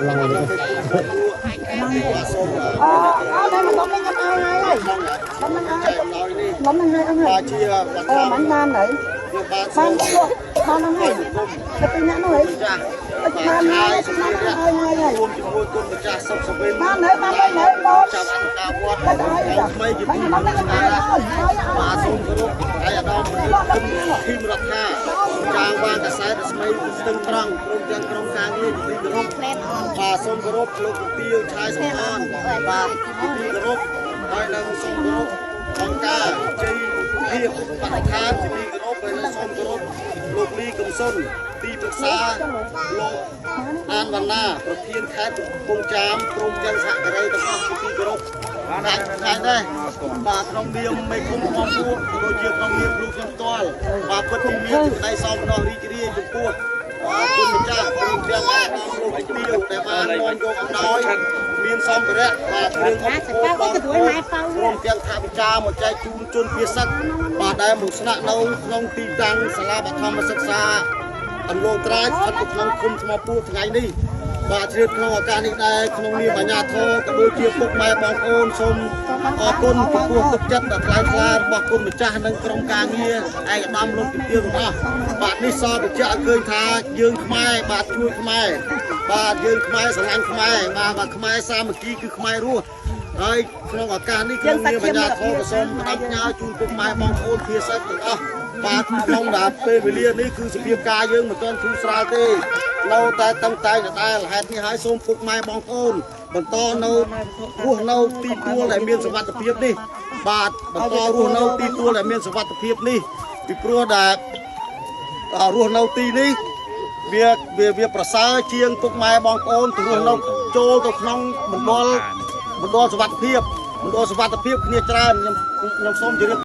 បាទសូម អអត់តែមកនេះខ្ញុំឲ្យហើយហើយមិនឲ្យ ចែកអំណោយនេះ នំនឹងឲ្យអស់ហើយ បាទជាវត្ត អឺមិនបានហើយ ខ្ញុំបាទ បានលក់បានហ្នឹងហើយទៅពីអ្នកនោះហី ចាស់ បានហើយបានហើយហើយហើយ រួមជាមួយគុណម្ចាស់សុខសវិន បានហើយបានហើយហើយបង ចាប់អធិការវត្ត តែឲ្យចា ថ្មីជា បាន ទី នំនឹងឲ្យហើយហើយ បាទសូមគោរពឯកឧត្តមធីមរដ្ឋាចាងវាងកសែតរស្មីស្ទឹងត្រង់ព្រមទាំងក្រុមការងារជាទីគោរពបាទសូមគោរពលោកជំទាវឆាយសំអនបាទជាទីគោរពហើយនឹងសូមគោរពអង្គការជ័យភាពបរិស្ថានជាទីគោរពហើយនឹងសូមគោរពលោកលីកំសុនទីប្រឹក្សាលោកអានវណ្ណាប្រធានខេត្តកំពង់ចាមព្រមទាំងសហការីទាំងអស់ជាទីគោរព ថ្ងៃថ្ងៃនេះបាទក្នុងនាមមេឃុំថ្មពួកក៏ដូចជាក្នុងនាមគ្រូខ្ញុំផ្ទាល់បាទពិតជាមានសេចក្តីសោមនស្សរីករាយចំពោះបាទគុណម្ចាស់ព្រមទាំងអាដាមលោកជំទាវដែលបាននាំយកអំណោយមានសម្ភារៈបាទគ្រឿងឧបភោគបាទព្រមទាំងថាវិការមកចែកជូនជនភៀសឹកបាទដែលមកស្នាក់នៅក្នុងទីតាំងសាលាបឋមសិក្សាអន្លង់ត្រាចស្ថិតនៅក្នុងឃុំថ្មពួកថ្ងៃនេះបាទជ្រាបក្នុងឱកាសនេះដែរក្នុងនាមអាជ្ញាធរក៏ដូចជាពុកម៉ែបងប្អូនសូមអរគុណចំពោះទឹកចិត្តដ៏ថ្លៃថ្លារបស់គុណម្ចាស់និងក្រុមការងារឯកឧត្តមលោកជំទាវទាំងអស់បាទនេះសបញ្ជាក់ឲ្យឃើញថាយើងខ្មែរបាទជួយខ្មែរបាទយើងខ្មែរស្រឡាញ់ខ្មែរបាទបាទខ្មែរសាមគ្គីគឺខ្មែររស់ហើយក្នុងឱកាសនេះក្នុងនាមអាជ្ញាធរក៏សូមផ្ដាំផ្ញើជូនពុកម៉ែបងប្អូនភាសិតទាំងអស់បាទក្នុងដល់ពេលវេលានេះគឺសភាពការយើងមិនទាន់ធូរស្រាលទេនៅតែតឹងតែងដដែលហេតុនេះហើយសូមពុកម៉ែបងប្អូនបន្តនៅរស់នៅទីទួលដែលមានសុវត្ថិភាពនេះបាទបន្តរស់នៅទីទួលដែលមានសុវត្ថិភាពនេះពីព្រោះដែលរស់នៅទីនេះវាវាវាប្រសើរជាងពុកម៉ែបងប្អូនទៅរស់នៅចូលទៅក្នុងមណ្ឌលមណ្ឌលសុវត្ថិភាពមណ្ឌលសុវត្ថិភាពគ្នាច្រើនខ្ញុំខ្ញុំសូមជម្រាប។